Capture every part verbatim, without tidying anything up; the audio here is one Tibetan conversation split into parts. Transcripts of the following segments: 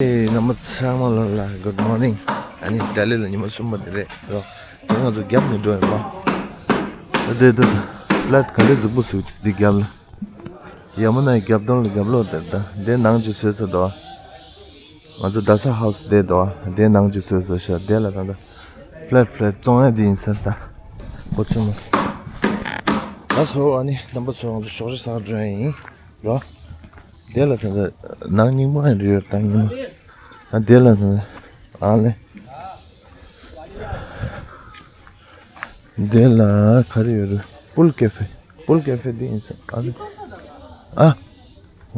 ཨེ། རྣམ་པ་ཚང་མ་ལ་ལ་good morning། ཨ་ནི་ཏཱ་ལི་ལ་ཉི་མ་གསུམ་པ་དེ་རེད་རོ། དེ་ང་ཚོ་རྒྱབ་ནས་འགྲོ་ཡིན་པ། དེ་དེ་ལ་ག་ལེ་རྫིག་པོ་བཟོས་འདི་རྒྱབ་ལ། ཡ་མུ་ན་རྒྱབ་དོན་ལ་རྒྱབ་ལོག་དེ་ད་དེ་ནང་ཅིག་བཟོས་ས་འདུག་ང་ཚོ་རྡ་ས་ཧའུ་སི་དེ་འདུག་དེ་ནང་ཅིག་བཟོས་ས་ཤ་དེ་ལ་ད་ད་ཕ་ལེ་ཊི་ཕ་ལེ་ཊི་བཙོང་ཡ་དེ་ཡིན་ས་ད། འགོ་ཚུགས་མ་སོང་། ལགས་སོ། ཨ་ནི་རྣམ་པ་ཚོ་ང་ཚོ་ཞོགས་ཇ་ཟ་འགྲོ་ཡ་ཡིན་རོ། དེ་ལ་དེ་འདྲ་ནང་རྙིང་མ་ཡང་རེད་ཡོད་ད། རྙིང་མ། ཨ་དེ་ལ་དེ་འདྲ་ཨ་ལེ། དེ་ལ་ག་རེ་ཡོད་རེད། པུལ་ཀེ་ཧྥེ། པུལ་ཀེ་ཧྥེ་དེ་ཡིན་ས་ཨ་ལེ། ཨ།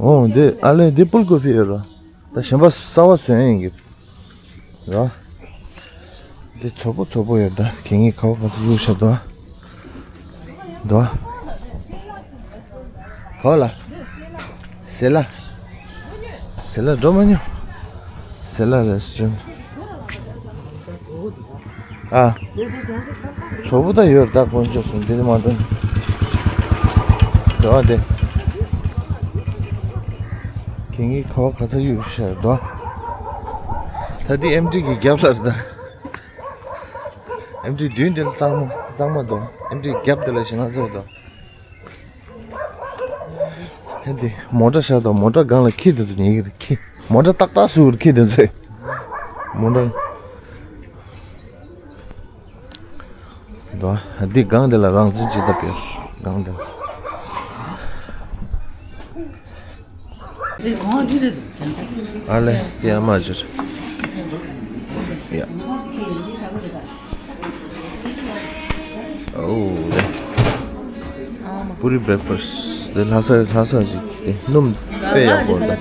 འོ་དེ་ཨ་ལེ་དེ་པུལ་ཀེ་ཧྥེ་ཡོད་ར། ད་གཞན་པ་གསར་པ་བཟོས་ཡིན་གི་ར། འདི་ཚོགས་པ་ཚོགས་པ་ཡོད་ད། གད་སྙིགས་ག་བ་ག་ས་བླུགས་བཞག་འདུག་ཨ། འདུག་ཨ། ག་བ་ལ། ཟེ་ལ། ཟེ་ལ་འགྲོ་མ་མྱོང་། ཟེ་ལ་རེ་སི་ཊོ་རན། ཨ། ཚོགས་པ་ད་ཡོད་ད། དཀོན་མཆོག་གསུམ་འདི་མ་འདུག་འདུག་ཨ་དེ། གད་སྙིགས་ག་བ་ག་ས་གཡུགས་བཞག་འདུག་ད་འདི་ཨེམ་ཊི་གི་རྒྱབ་ལ་རེད་ད། ཨེམ་ཊི་མདུན་དེ་ལ་གཙང་མ་གཙང་མ་འདུག་ཨེམ་ཊི་རྒྱབ་དེ་ལ་ཞེ་ན་བཟོ་འདུག་ཧེ་འདི་མོ་ཊ་ཤར་འདུག་མོ་ཊ་སྒང་ལ་ཁྱི་དེ་ཚོ་ཉལ་གི་རེད། ཁྱི། མོ་ཊ་ཏག་ཏག་བཟོ་གི་རེད་ཁྱི་དེ་ཚོས། མོ་ཊ། འདུག་འདི་སྒང་དེ་ལ་རང་བཙན་ཇི་ལྟར་སྤེལ། སྒང་དེ་ལ། ཨ་ལེ་དེ་ཨ་མ་ཇིར། ཡ། ཨོ་དེ། པུ་རི་བྷི་རེག་ཕ་སི་ཊི་དེ་ལྷ་ས་ལྷ་ས་ཞིག་དེ་སྣུམ་དཔེ་ཡག་པོ་འདུག་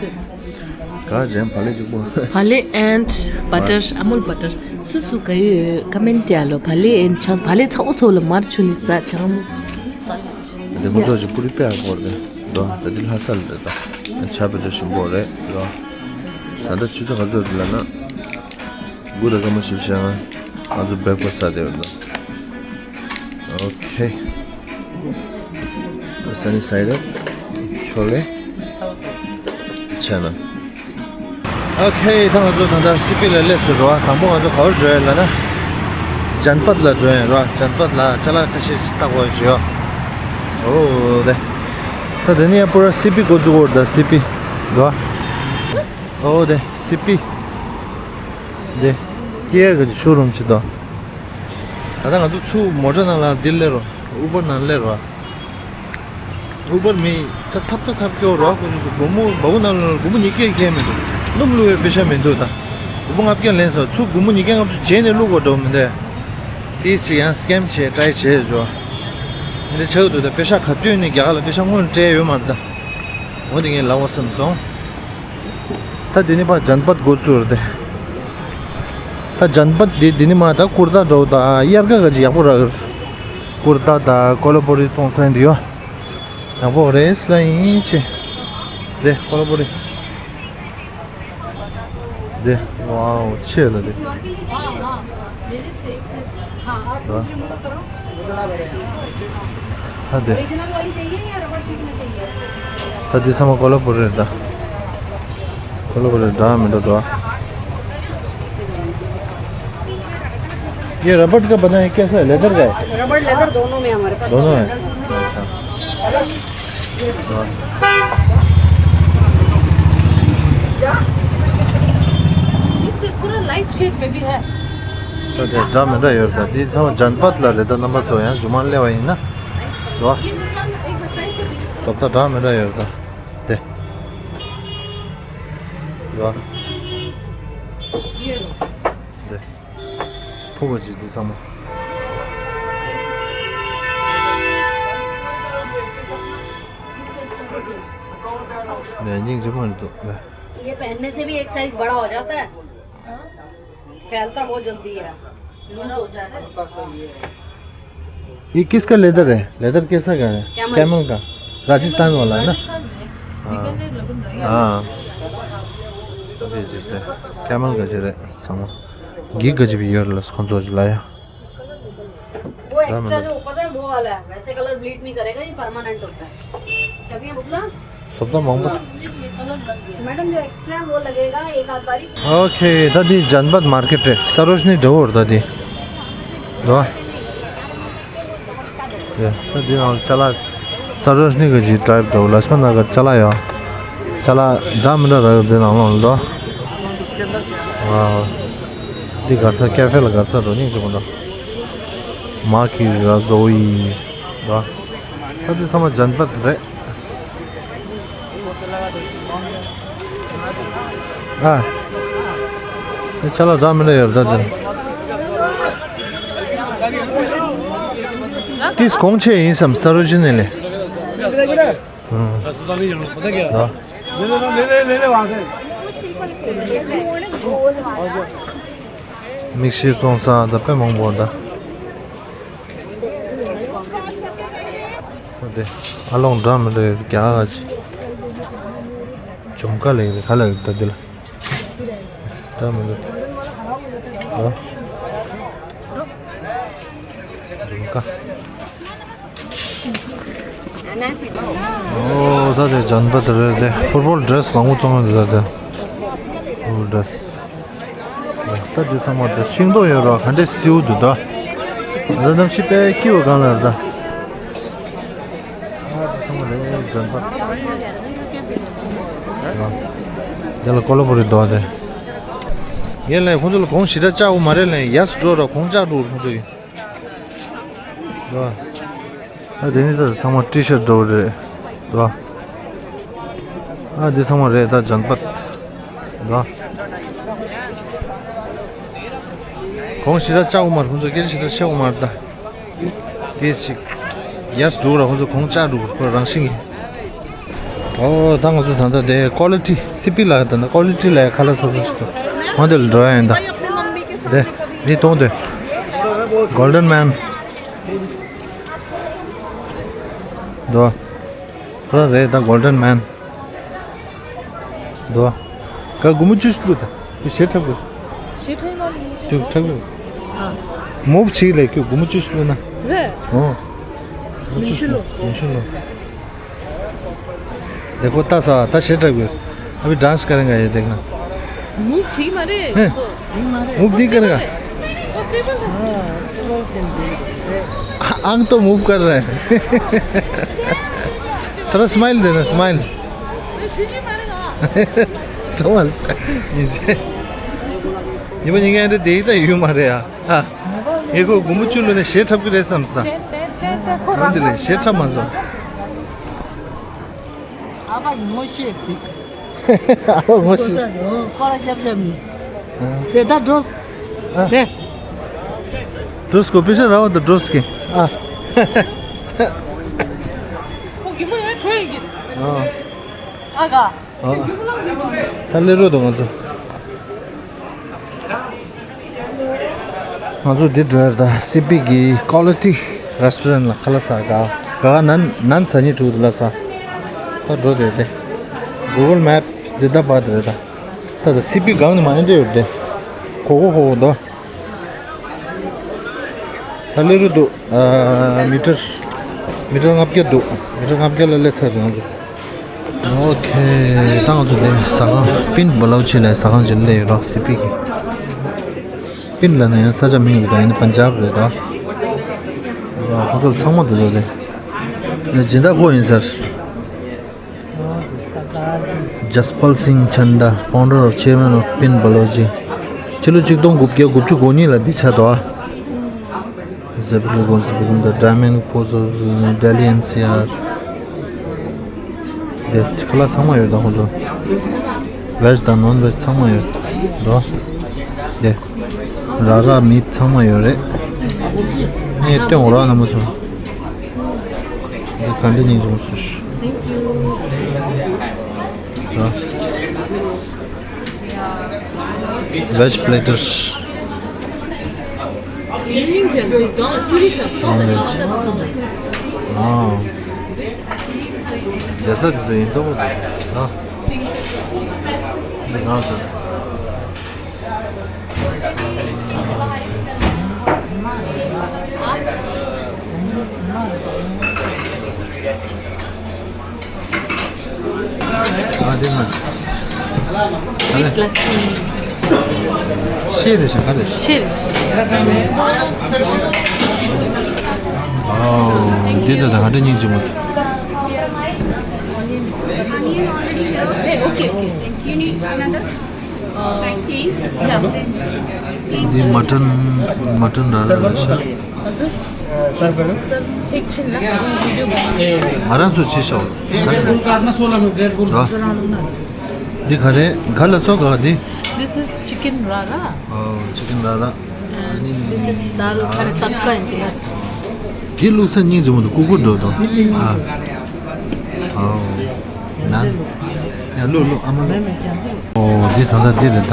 ག་ཅན་བ་ལེ་གཅིག་པོ། བ་ལེ་and butter, Amul butter. སུ་སུ་ག་ཡོད་ཀ་མེན་ཊི་ཡ་ལོ། བ་ལེ་and ཆང་། བ་ལེ་ཚ་བོ་ཚ་བོ་ལ་མར་ཆུ་ནི་ཟ་ཆང་། དེ་ཁོ་ཚོ་ཅིག་པུ་རི་དཔེ་ཡག་པོ་རེད་འདུག་ད་འདི་ལྷ་ས་ལ་རེད་ད། ཆར་དཔེ་ཚོ་ཞིམ་པོ་རེད་འདུག་ད་ལྟ་ཆུ་ཚོད་ག་ཚོད་རེད་ལབ་ན། དགུ་དང་སྐར་མ་བཞི་བཅུ་ཞེ་ལྔ། ང་ཚོ་བྷི་རེག་ཕ་སི་ཊི་ཟ་བསྡད་ཡོད་འདུག་ཨོ་ཁེ། Sunny side up. ཆོ་ལེ། ཆ་ན། ཨོ་ཁེ། ད་ང་ཚོ་ད་ལྟ་སི་པི་ལ་སླེབས་སོང་རོ། དང་པོ་ང་ཚོ་ག་བར་འགྲོ་ཡ་ལབ་ན། ཇན་པད་ལ་འགྲོ་ཡ་རོ། ཇན་པད་ལ་ཅ་ལག་ཁ་ཤས་ཤིག་བལྟ་དགོས་ཡོད། ཨོ་དེ། ད་དེ་ནས་ཡང་པུ་ར་སི་པི་འགོ་འཛུགས་འོར་ད་སི་པི། རོ། ཨོ་དེ་སི་པི། དེ། ཀྱེ་ག་ཅིག་ཤོ་རུམ་ཅིག་དང་། ད་ལྟ་ང་ཚོ་ཚུར་མོ་ཊ་ནང་ལ་འདིར་སླེབས་རོགས། ཨུ་བར་ནང་སླེབས་རོགས། ཨུ་བར་མི་ད་ཐབ་ད་ཐབ་སྐྱོ་རོགས། ཁོ་ཚོ་སྒོར་མོ་སྦ་བོ་ནང་ལ་སྒོར་མོ་ཉིས་བརྒྱ་ཁྱེར་མི་འདུག་སྣུམ་བླུགས་པའི་པེ་ཤ་མི་འདུག་ད་སྒོར་མོ་ལྔ་བརྒྱ་ལེན་སོང་། ཚུར་སྒོར་མོ་ཉིས་བརྒྱ་ལྔ་བཅུ་རྗེས་ནས་བླུགས་དགོས་འགྲོ་མི་འདུག་དེ་ཅིག་ཡང་སི་ཀེམ་བྱས་ཊ་རའི་བྱས་འགྲོ། འདི་འདྲ་ཆགས་འདུག་ད་པེ་ཤ་ག་དུས་ནས་རྒྱ་གར་ལ་པེ་ཤ་སྔོན་ནས་སྤྲད་ཡོད་མ་རེད་ད། འོ་དེ་ངས་ལབ་འོ་བསམ་སོང་། ད་དེ་ནི་ཕར་ཇན་པད་འགོ་བཙུགས་རེད་དེ། ད་ཇན་པད་དེ་དེ་ནི་མ་ད་ཀུར་ཏ་འདྲ་བོ་ད་དབྱར་ཁ་ག་ཅིག་ཡག་པོ་རག་གི་རེད། ཀུར་ཏ་ད་ཀོ་ལ་པུ་རི་བཙོང་ས་འདི་ཡོད། ཡག་པོ་རེད་ལ་ཡིན་ཆེ། དེ་ཀོ་ལ་པུ་རི། དེ། ཝའོ། ཆེ་ལ་དེ། ད་དེ། ད་དེ་ཚང་མ་ཀོ་ལ་པུ་རི་རེད་ད། ཀོ་ལ་པུ་རི་འདྲ་མི་འདྲ་འདུག ये रबड़ का बना है, कैसा है? लेदर का है? रबड़ लेदर दोनों में हमारे पास दोनों है। अच्छा। इससे पूरा लाइट शेड में भी है। ད་དེ་འདྲ་མི་འདྲ་ཡོད་ད། དེ་ཚང་མ་ཇན་པད་ལ་རེད་ད། རྣམ་པ་ཚོ་ཡང་མཇུག་མ་སླེབས་པ་ཡིན་ན། ལོ། ये मतलब एक बार साइड से दिखाओ। བཟོ་ལྟ་འདྲ་མི་འདྲ་ཡོད་ད། དེ། ལོ། ये लो। དེ། ཕུབ་པ་ཅིག་འདི་ཚང་མ། ནས་སྙིང་རྗེ་མོ་འདུག་ནས། ये पहनने से भी एक साइज बड़ा हो जाता है, फैलता बहुत जल्दी है, लूज होता है। ये किसका लेदर है? लेदर कैसा का है? कैमल। कैमल का। राजस्थान वाला है ना? राजस्थान में। हाँ। बीकानेर लगन रही है। हाँ। अभी जैसे कैमल का जरे सामान। गिग गजब योर लस कौन सोच लाया? वो एक्स्ट्रा जो ऊपर है वो वाला है, वैसे कलर ब्लीड नहीं करेगा, ये परमानेंट होता है। चलिए बुकला। བཟོ་ལྟ་མང་པོ། मैडम, जो एक्स्ट्रा वो लगेगा, एक आध बारी। ཨོ་ཁེ། ད་འདི་ཇན་བཏ་མར་ཀེཊ་རེད། ས་རོ་ཇི་ནི་འདྲ་བོ་རེད་ད་འདི། འདུག་ཨ། ད་འདི་ནང་ཅ་ལག་ས་རོ་ཇི་ནི་གི་ཇི་ཊའིབ་འདྲ་བོ། ལ་ཤ་མ་ན་གར་ཅ་ལག་ཡོད། ཅ་ལག་འདྲ་མི་འདྲ་རག་ཡོད་འདི་ནང་ལོགས་ལ་འདུག་ཨ། འདི་གར་ས་ཀེ་ཧྥེ་ལ་གར་ས་རོ་སྙིང་རྗེ་པོ་འདུག་མ་ཀི་ར་ཟོ་ཡི་འདུག་ད་འདི་ཚང་མ་ཇན་བཏ་རེད། ཨ། ཨེ་ཅ་ལག་འདྲ་མི་འདྲ་ཡོད་རེད་ད་དེ། ཏིས་གོང་ཆེ་ཡིན་བསམ་ས་རོ་ཇི་ནི་ལས། ཨང་། ཨ། མིག་ཤེལ་བཙོང་ས་ད་དཔེ་མང་པོ་འདུག་ད་དེ་ཨ་ལོང་འདྲ་མི་འདྲ་ཡོད་རྒྱ་ག་ཅིག་ཇུམ་ཀ་ལེགས་རེད། ག་ལ་ཡོད་ད་འདི་ལ་འདྲ་མི་འདྲ། ཨ། ཇུམ་ཀ། ཨོ་ད་དེ་ཇན་བཏ་རེད་དེ། ཕུཊ་བོལ་ཌི་རེ་སི་མང་པོ་བཙོང་ཡོད་འདུག་ད་དེ། ཕུཊ་བོལ་ཌི་རེ་སི། ད་འདི་ཚང་མ་ད་ཤིང་ཏོག་ཡོད་ར། ག་འདྲས་སེའུ་འདུག་ད། ད་ནམ་ཕྱི་པའི་སྐྱིད་པོ་གང་ལ་རེད་ད། ཨ་འདི་ཚང་མ་ལས་ཇན་བཏ། ཨ་འདི་ལ་ཀོ་ལ་པུ་རི་འདུག་ཨ་དེ། ངས་ལས་ཁོང་ཚོ་ལ་གོང་ཞེ་དྲག་བཅག་དགོས་མ་རེད་ལས། ཡས་འགྲོ་ར་གོང་བཅག་འགྲོ་ཁོང་ཚོ་གི། འདུག་ཨ། ཨ་དེ་ནི་ད་ཚང་མ་ཊི་ཤར་འདྲ་བོ་རེད། འདུག་ཨ། ཨ་དེ་ཚང་མ་རེད་ད་ཇན་བཏ། འདུག་ཨ། གོང་ཞེ་དྲག་བཅག་དགོས་མ་རེད། ཁོང་ཚོ་སྐད་ཆ་ཞེ་དྲག་བཤད་དགོས་མ་རེད་ད། དེ་ཞིག་ཡར་འགྲོ་ར་ཁོང་ཚོ་གོང་བཅག་འགྲོ་ཁོ་རང་བཞིན་གྱི། ཨོ་ད་ང་ཚོ་ད་ལྟ་དེ་ཀོ་ལི་ཊི་སི་པི་ལ་ད་ལྟ་ཀོ་ལི་ཊི་ལ་ཁ་ལག་ཟ་ས་ཞིག་འདུག་འོ་དེ་ལ་འགྲོ་ཡ་ཡིན་ད། དེ་འདི་མཐོང་དེ་གོལ་ཌན་མན་འདུག་ཨ། ཁོ་རང་རེད་ད་གོལ་ཌན་མན་འདུག་ཨ། ག་སྒོར་མོ་བཅུ་ཞིག་བླུགས་ད། ཁོས་ཞེ་འཁྲབ་དགོས། ཞེ་འཁྲབ་ན་ལ་མི་ཅུ་འཁྲབ་དགོས། ཨ། མུབ་བྱེད་ལས་ཁྱོད་སྒོར་མོ་བཅུ་ཞིག་བླུགས་ན། རེད། ཨོ། མི་ཤི་ལོ། མི་ཤི་ལོ། देखो ད་ས་ད་ཞེ་འཁྲབ་དགོས། अभी डांस करेंगे ये देखना। मुंह ठीक मारे। हैं? मुंह ठीक करेगा। आंख तो मूव कर रहा है। थोड़ा स्माइल देना, smile. Thomas. ཉི་མ་ཉིན་གང་འདྲ་བསྡད་ཡི་ད་ཡོད་མ་རེད་ཨ། ཨ། ངས་ཁོ་སྒོར་མོ་བཅུ་བླུགས་ནས་ཞེ་འཁྲབ་ཀྱི་རེད་བསམ་སོང་། འོན་ཏེ་ལས་ཞེ་འཁྲབ་མ་སོང་། ཨ་ཕ་ངོ་ཤེས། ཨ་ཕ་ངོ་ཤེས། ཁོ་ར་རྒྱབ་རྒྱབ་ནི། ཨ། རེད་ད་འགྲོ། ཨ། རེད། འགྲོ་སྐོ་པེ་ཤ་ར་བ་ད་འགྲོ་སྐེ། ཨ། ཁོ་གི་མོ་ཡང་ཁྲོས་ཡིན་གི། ཨ། ཨ་ག་ཨ། ད་སླེབས་རོགས་དང་ང་ཚོ། ང་ཚོ་འདི་འགྲོ་ཡར་ད་སི་པི་གི་ཀོ་ལི་ཊི་རེ་སི་ཊོ་རེན་ཊི་ལ་ཁ་ལག་ཟ་ག་ག་ག་ནན་ནན་ཟ་ཉི་ཕྲུག་དུ་ལ་ཟ། ད་འགྲོ་དེ་དེ། གུ་གལ་མེབ་ཛི་ད་བ་དེ་རེད་ད། ད་ད་སི་པི་སྒང་ནི་མ་ཨེ་འདྲ་ཡོད་དེ། ཁོ་ཁོ་ཁོ་ཁོ་དོ། ད་སླེབས་རོགས་འདུག་ཨ། མི་ཊར་མི་ཊར་ལྔ་བརྒྱ་འདུག་མི་ཊར་ལྔ་བརྒྱ་ལ་སླེབས་ཚར་རེད་ང་ཚོ། ཨོ་ཁེ། ད་ང་ཚོ་དེ་ཟ་ཁང་པིན་བ་ལོ་ཆི་ལ་ཟ་ཁང་ཅིག་སླེབས་ཡོད་རོགས་སི་པི་གི། པིན་ལ་ནི་ཡང་ས་ཆ་མིང་རེད་ད་ཡིན་པན་ཇབ་རེད་ད། ཁོ་ཚོ་ཚང་མ་འདུག་དོ་དེ། སྦྱིན་བདག་ཁོ་ཡིན་ཟེར། Jaspal Singh Chanda, founder or chairman of Pin Baloji. ཕྱི་ལོ་ཆིག་སྟོང་དགུ་བརྒྱ་དགུ་བཅུ་གོ་གཉིས་ལ་འདི་ཆགས་འདུག་ཨ། Zebra Gold Zebra Gold, the Diamond Force of Delhi N C R. དེ་ཁ་ལག་ཚང་མ་ཡོད་ད་ཁོ་ཚོ། ཝེཇ་དང་ནོན་ཝེཇ་ཚང་མ་ཡོད་འདུག་དེ། ར་ར་མི་ཚང་མ་ཡོད་རེད། ངས་སྟོན་འོ་ར་ན་མོ་སོང་། འདི་ག་འདྲ་ཉིན་བྱུང་སོང་། Thank you. Veg platters. Non-veg. ཨ། རྒྱལ་ས་དེ་ཚོ་ཡིན་མདོག་པོ་འདུག་ཨ། འདི་གང་ཟེར། ཤེས་རེད་ཤག་ག་རེད། ཤེས་རེད། ཨོ། འདི་ད་ད་ག་འདྲ་སྙིང་རྗེ་མོ། འདི་མ་ཊན་མ་ཊན་ར་ར་རེད་ཤག་ང་རང་ཚོ་ཅི་ཤོག་འདི་ག་རེ། ག་ལ་སོགས་ག་འདི། This is chicken rara. Oh, chicken rara. And this is dal kare tadka in Chile. འདི་བླུགས་ས་སྙིང་རྗེ་མོ་འདུག་ཀུ་ཀུ་འགྲོ་དང་། ཨ། ཨོ། ན། ཡ་བླུགས་བླུགས་ཨ་མ་བླུགས། ཨོ་འདི་ད་ལྟ་འདི་རེད་ད།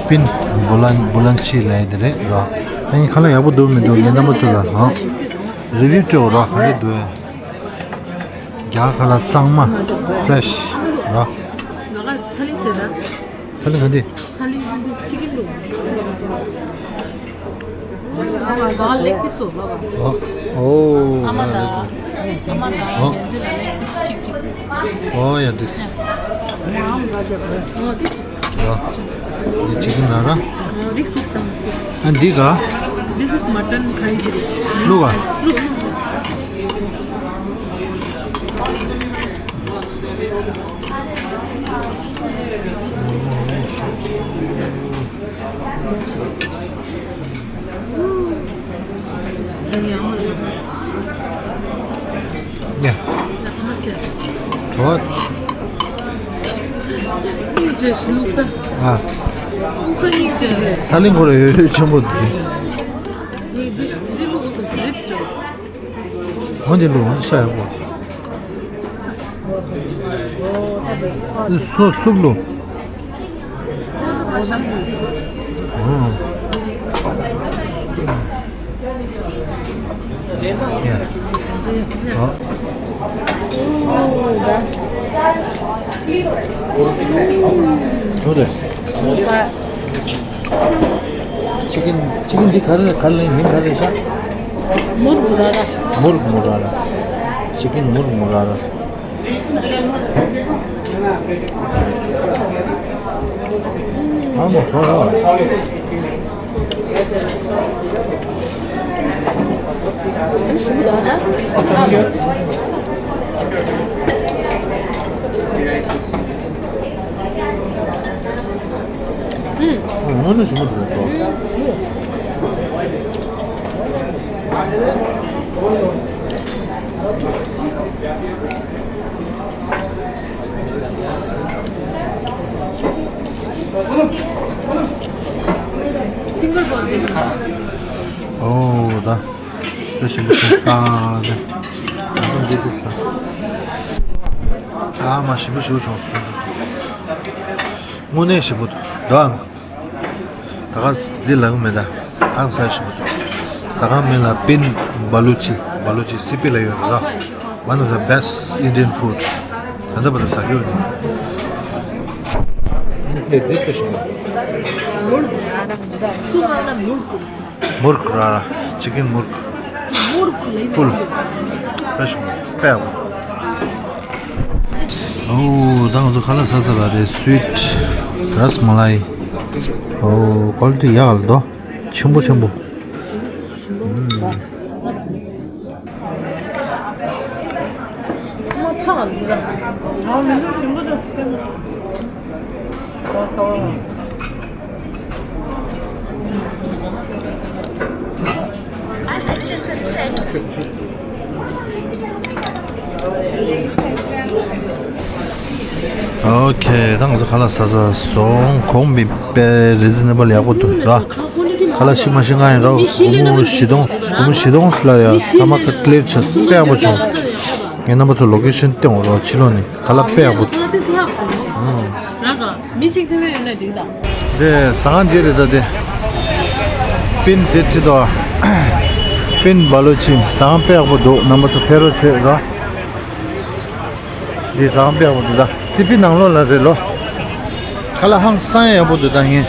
པིན་བུ་ལན་བུ་ལན་ཆི་ལབ་ཡ་འདི་རེད་ར། ད་ཡིན་ཁ་ལག་ཡག་པོ་འདུག་མི་འདུག་ཉེ་འདབས་མ་ཚོ་ལ་ཨ། རི་བིའུ་སྤྲོད་ར་ག་འདྲ་འདུག་རྒྱ་གར་ལ་གཙང་མ་ཕེ་རེ་ཤི་ར། ཐ་ལི་ཚེ་ད། ཐ་ལི་ག་འདི། ཐ་ལི་ག་འདི་ཅི་གི་ལུག་ཨ་མ་ད་ལེག་པིས་ཏོ་ལོ་ག་ཨོ། ཨ་མ་ད། ཨ་མ་ད་ཨོ། གན་ཟི་ལ་ལེག་པིས་ཅིག་ཅིག་ཨོ་ཡ་དིས། ཨོ་དིས། ཡ། འདི་ཅི་གི་ན་ར། ཨོ་དིས་དིས་དམ་དིས། ཨ་འདི་ག This is mutton curry. ལུག་ག་ལུག་ལུག་ཡ། བྲོ་བ། སྙིང་རྗེ་ཞིག་བླུགས་ས། ཨ། བླུགས་ས་སྙིང་རྗེ་རེད། ས་ལིང་ཁོ་ར་ཡོད་ཡོད་ཆེན་པོ་འདུག་འདི་འདི་འདི་བླུགས་སོང་རིབ་སི་རེད། འོ་འདི་བླུགས་འོ་འདི་ཤ་ཡག་པོ། སུ་སུབ་བླུགས། ཨོ། ཡ། ཨོ། ཅི་རེད། ཅི་གིན་ཅི་གིན་འདི་ག་རེ་ག་རེ་མིང་ག་རེ་ཤག་མུར་མུ་ར་ར། མུར་མུ་ར་ར། ཅི་གིན་མུར་མུ་ར་ར། ཨ་མ་ཧོ་ཧོ། ཨ་ནི་ཞུ་མ་ཐུབ་པ། ཨོ་ད། དཔེ་ཞིམ་པོ་བྱུང་སོང་། ད་འདི་འདི་ལ། ཨ་མ་ཞིམ་པོ་ཞིག་བྱུང་སོང་། དངོས་གནས་ཞིམ་པོ་འདུག་ད་ག་འདི་ལ་གི་མེད་ད། ཧང་སང་ཞིམ་པོ་འདུག་ཟ་ཁང་མིང་ལ་པིན་བ་ལུ་ཅི། བ་ལུ་ཅི་སི་པི་ལ་ཡོད་རེད་ལ། One of the best Indian food. ད་ལྟ་བར་དུ་ཟ་རྒྱུ་ཡོད་ནི། འདི་འདི་དཔེ་ཞིམ་པོ། མུར་གུ་ར་ར། མུར་གུ་ར་ར། ཅི་གིན་མུར་གུ། ཕུལ། དཔེ་ཞིམ་པོ། དཔེ་ཡག་པོ། ཨོ་ད་ང་ཚོ་ཁ་ལག་ཟ་ས་ར་དེ་སུའིཊ་རཱས་མ་ལའི། ཨོ་ཀོ་ལི་ཊི་ཡག་ལ་དོ། ཆེན་པོ་ཆེན་པོ། ཨོ་ཁེ། ད་ང་ཚོ་ཁ་ལག་ཟ་ས་སོང་། གོང་མི་དཔེ་རི་ཛི་ནེ་བལ་ཡག་པོ་འདུག་ར། ཁ་ལག་ཤི་མ་ཤི་ང་ཡིན་ར། སྒོར་མོ་བཞི་སྟོང་སྒོར་མོ་བཞི་སྟོང་ལ་ཡ་ཚང་མ་ཀ་ཀླེར་ཆགས་དཔེ་ཡག་པོ་བྱུང་། ངས་རྣམ་པ་ཚོ་ལོ་ཀེ་ཤན་སྟོན་འོང་རོགས་ཕྱི་ལོགས་ནས། ཁ་ལག་དཔེ་ཡག་པོ་འདུག་མི་གཅིག་ཐུབ་ཡོད་ན་འགྲིག་ད། དེ་ཟ་ཁང་འདི་རེད་ད་དེ། པིན་དེ་ཁྲིད་དོ། པིན་བ་ལོ་ཆི་ཟ་ཁང་དཔེ་ཡག་པོ་འདུག་རྣམ་པ་ཚོ་ཕེབས་རོགས་བྱེད་རོགས། འདི་ཟ་ཁང་དཔེ་ཡག་པོ་འདུག་ད། སི་པི་ནང་ལོགས་ལ་རེད་ལོ། ཁ་ལག་ཧང་སང་ཡག་པོ་འདུག་ད་ངས།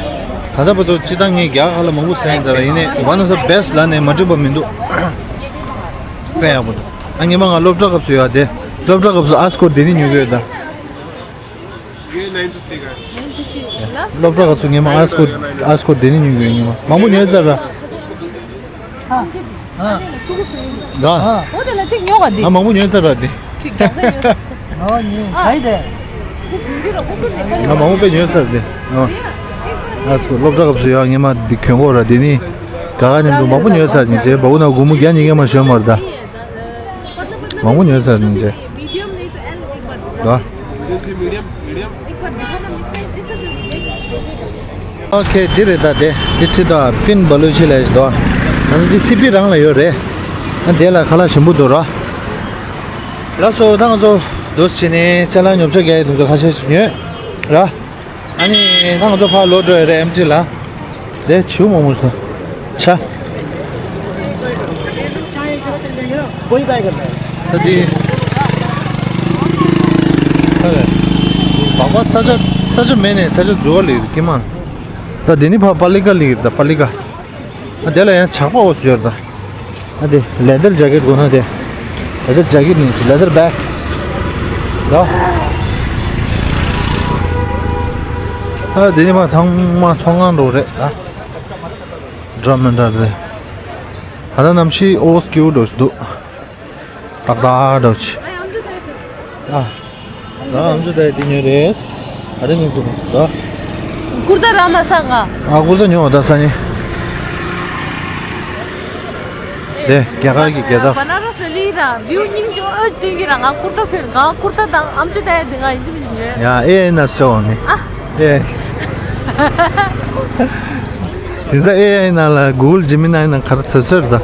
ད་ལྟ་བར་དུ་སྤྱིར་བཏང་ངས་རྒྱ་གར་ཁ་ལག་མང་པོ་ཟ་ཡིན་ད་ར། ཡིན་ནའི་one of the best ལབ་ནས་མ་འགྲིག་པ་མི་འདུག་དཔེ་ཡག་པོ་འདུག་ཨ་ངས་མ་ང་སློབ་གྲྭ་སྐབས་སུ་ཡོད་དེ། སློབ་གྲྭ་སྐབས་སུ་ཨ་སི་ཀོ་དེ་ནི་ཉོ་གི་ཡོད་ད། སློབ་གྲྭ་ག་ཚོད་ངས་མ་ཨ་སྐོར་ཨ་སྐོར་དེ་ནས་ཉོས་དགོས་ངས་མ་མང་པོ་ཉོས་ཚར་ར། ག་ཨོ་དེ་ལ་གཅིག་ཉོ་ག་དེ། ང་མང་པོ་ཉོས་ཚར་ར་དེ། གཅིག་རྒྱག་ས་ཡོད། ཨ་ཡི་དེ། ང་མང་པོ་དཔེ་ཉོས་ཚར་དེ། ཨ་སྐོར་སློབ་གྲྭ་ག་ཚོད་ཡང་ངས་མ་འདི་གྱོན་གོ་ར་དེ་ནི། ག་ག་མཉམ་དུ་མང་པོ་ཉོས་ཚར་ནི་ཅེས་བ་འུ་ན་སྒོར་མོ་བརྒྱ་ཉིས་བརྒྱ་མ་ཞོན་མར་ད། མང་པོ་ཉོས་ཚར་ནི་ཅེས། ད། ཨོ་ཁེ། འདི་རེད་ད། དེ་འདི་ཁྲིད་དོ། པིན་བ་ལུ་ཆི་ལ་ཞིག་དོ། ཨ་ནི་འདི་སི་པི་རང་ལ་ཡོད་རེད། ཨ་དེ་ལ་ཁ་ལག་ཞིམ་པོ་འདུག་ར། ལགས་སོ། ད་ང་ཚོ་འདུག་བྱས་ནས་ཅ་ལག་ཉོ་ཆ་རྒྱག་ཡས་དེ་ཚོ་ཁ་ཤས་ཤིག་ཉོས་ར། ཨ་ནི་ད་ང་ཚོ་ཕར་ལོག་འགྲོ་ཡས་རེད། ཨེམ་ཊི་ལ། དེ་བྱིའུ་མང་པོ་ཞིག་ཆ། कोई बाय करना है। ད་དེ། ཨ་རེ། སྦག་སྦག་ས་ཆ་ས་ཆ་མེད་ནས་ས་ཆ་འཛུལ་བ་ལེགས་ཀྱི་མ། ད་དེ་ནི་ཕ་པ་ལི་ཀ་ལེགས་ད་པ་ལི་ཀ། ཨ་དེ་ལ་ཡང་ཇག་པ་འོ་སུ་ཡོད་ད། ཨ་དེ་ལེ་དར་ཇེ་ཀེཊ་དགོས་ན་དེ། ལེ་དར་ཇེ་ཀེཊ་ནི་ལེ་དར་བེག་ད། ཨ་དེ་ནི་ཕ་ཚང་མ་ཚོང་ཁང་འགྲོ་རེད་ད། འདྲ་མི་འདྲ་རེད། ད་ལྟ་གནམ་གཤིས་ཨོ་སྐྱིད་པོ་འགྲོ་ཞིག་འདུག་ཏག་ཏག་འགྲོ་ཆི། ཨ། ད་ཨམ་ཅོག་དེ་འདི་ཉོས་རེད། ཨ་རེ་ཉོས་ཅི་མོ་ད། ཀུར་ཏ་ར་མ་ས་ང་། ཨ་ཀུར་ཏ་ཉོ་ད་ས་ནི། དེ་རྒྱ་གར་གྱི་རྒྱལ་དར། བ་ན་ར་སི་ལ་ལི་ར་བིའུ་སྙིང་རྗེ་ཨོ་སྟོན་གྱི་ར། ང་ཀུར་ཏ་ཕེར་ང་ཀུར་ཏ་དང་ཨམ་ཅོག་དེ་འདི་ང་ཡིན་གྱི་མི་ཉོས། ཡ་ཨེ་ཨེ་ན་སོ་ནི། ཨ། ཨེ། དེ་ས་ཨེ་ཨེ་ན་ལ་གུ་གལ་ཇི་མི་ནའི་ན་ག་རེ་ཟེར་ཟེར་ད།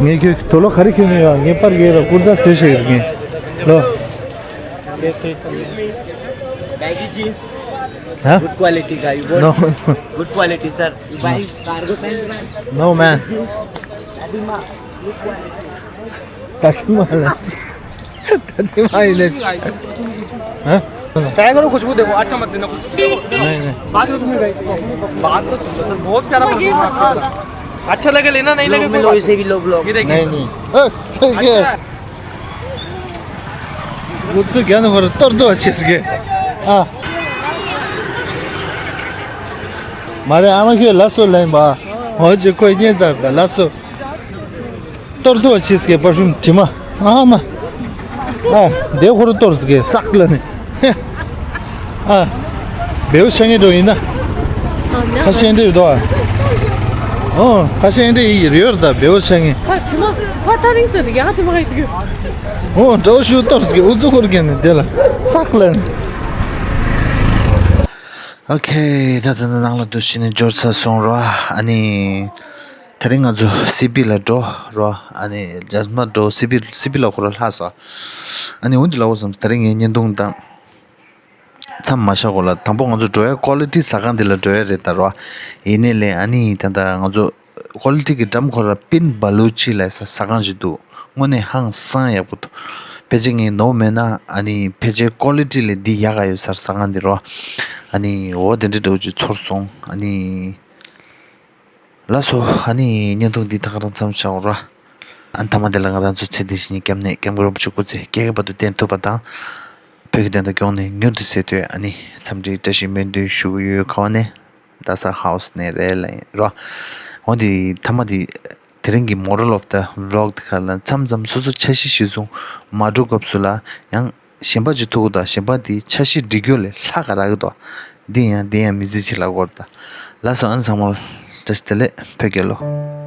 ངས་ཁྱོད་དོ་ལོ་ག་རེ་ཁྱོད་ནས་ཡོད། ངས་པར་རྒྱག་ར་ཀུར་ཏ་ཟེར་ཤེས་ཡོད་ངས་ལོ། Baggy jeans, हाँ? Good quality का, you want? No, no. Good quality, sir. You buying cargo pants, man? No, man. Puma, good quality. Puma, हाँ? पैक करो, खुशबू देखो, अच्छा मत देना, खुशबू देखो। नहीं, नहीं। बात तो सुनो, गाइस, बात तो सुनो, सर, बहुत प्यारा परफ्यूम है। अच्छा लगे लेना, नहीं लगे कोई बात नहीं। इसे भी लो, ब्लॉग। ये देखिए। नहीं, नहीं। ओ, ठीक है। अच्छा। ཨུ་ཚུགས་རྒྱག་ནི་ཁོ་རང་གཏོར་དུ་བ་ཆེ་ཟིག་གེ། ཨ། མ་རེད། ཨ་མ་ཁྱོད་ལ་སོ་ལེན་པ། ཧོ་ཅི་ཁོས་རྙེད་ཚར་ད་ལ་སོ། གཏོར་དུ་བ་ཆེ་ཟིག་གེ་པར་ཕིའུམ་དྲི་མ། ཨ་མ། ཨ། དེ་ཁོ་རང་གཏོར་ཟིག་གེ་སག་ལ་ནི། ཨ། བེའུ་ཤ་ངེ་འགྲོ་ཡིན་ན། ཁ་ཤས་འདྲ་ཡོད་དོ། ཨོ། ཁ་ཤས་འདྲ་ཡོད་རེད་ད་བེའུ་ཤ་ངེ། ཕ་དྲི་མ། ཕ་ད་རིང་ཟེར་ཡང་དྲི་མ་ག་ཡོད་གི། ཨོ་འགྲོ་ཤུ་གཏོར་གི་ཨུ་ཚུགས་ཁོར་གན་ནི་དེ་ལ་སག་ལན། ཨོ་ཁེ། ད་ད་ནང་ལ་འདུག་ཕྱིན་ནས་འབྱོར་ཚར་སོང་ར། ཨ་ནི། དེ་རིང་ང་ཚོ་སི་པི་ལ་འགྲོ་ར། ཨ་ནི་རྗེས་མ་འགྲོ་སི་པི་སི་པི་ལ་ཁོ་ར་ལྷག་སོང་། ཨ་ནི་འོན་ཏེ་ལ་འོ་བསམ་དེ་རིང་ངའི་བརྙན་ཐུང་དང་། མཚམས་མ་བཞག་གོང་ལ་དང་པོ་ང་ཚོ་འགྲོ་ཡ་ཀོ་ལི་ཊི་ཟ་ཁང་འདི་ལ་འགྲོ་ཡ་རེད་ད་རོ། ཡིན་ནའི་ལས་ཨ་ནི་ད་ལྟ་ང་ཚོ་ཀོ་ལི་ཊི་གི་འགྲམ་ཁོ་ར་པིན་བ་ལུ་ཆི་ལ་ཟ་ཟ་ཁང་ཞིག་འདུག་དངོས་གནས་ཧང་སང་ཡག་པོ་འདུག་ཕལ་ཆེར་ངས་ནོར་མེད་ན་ཨ་ནི་ཕལ་ཆེར་ཀོ་ལི་ཊི་ལས་འདི་ཡག་ག་ཡོད་ཟ་ཟ་ཁང་འདི་རོ། ཨ་ནི་འོ་དེ་འདྲ་འདྲ་བོ་ཅིག་ཚོར་སོང་ཨ་ནི། ལགས་སོ། ཨ་ནི་བརྙན་ཐུང་འདི་ད་ག་རང་མཚམས་བཞག་ར། ཨ་ནི་མཐའ་མ་དེ་ལ་ང་རང་ཚོ་ཚེ་འདི་ཕྱི་གཉིས་ཀྱི་ནང་ནས་སྐྱབས་མགོན་རིན་པོ་ཆེ་སྐུ་ཚེ་རྒྱ་སྐྱེད་བར་དུ་བརྟན་ཐུབ་པ་དང་། བོད་ཀྱི་བདེན་མཐའ་སྐྱོང་ནས་མྱུར་དུ་གསལ་ཐུབ་ཨ་ནི་འཚམས་འདྲིའི་བཀྲ་ཤིས་སྨོན་འདུན་ཞུ་གི་ཡོད། ག་བ་ནས་རྡ་ས་ཧའུ་སི་ནས་རེད་ལ་ཡིན་ར། འོན་ཏེ་མཐའ་མ་དེ་དེ་རིང་གི་moral of the vlog དེ་ག་ལ་མཚམས་མཚམས་སོ་སོ་འཆར་གཞི་གཞིར་བཟུང་མ་འགྲོ་སྐབས་སུ་ལ་ཡང་། གཞན་པ་ཅིག་ཐུག་དང་གཞན་པ་དེའི་འཆར་གཞི་འགྲིག་རྒྱུ་ལས་ལྷག་ག་རག་གི་འདུག་འདི་ཡང་འདི་ཡང་མི་ཚེ་ཆེ་ལ་གོ་ར་ད། ལགས་སོ། ཨ་ནི་ཚང་མ་བཀྲ་ཤིས་བདེ་ལེགས། བོད་རྒྱལ་ལོ།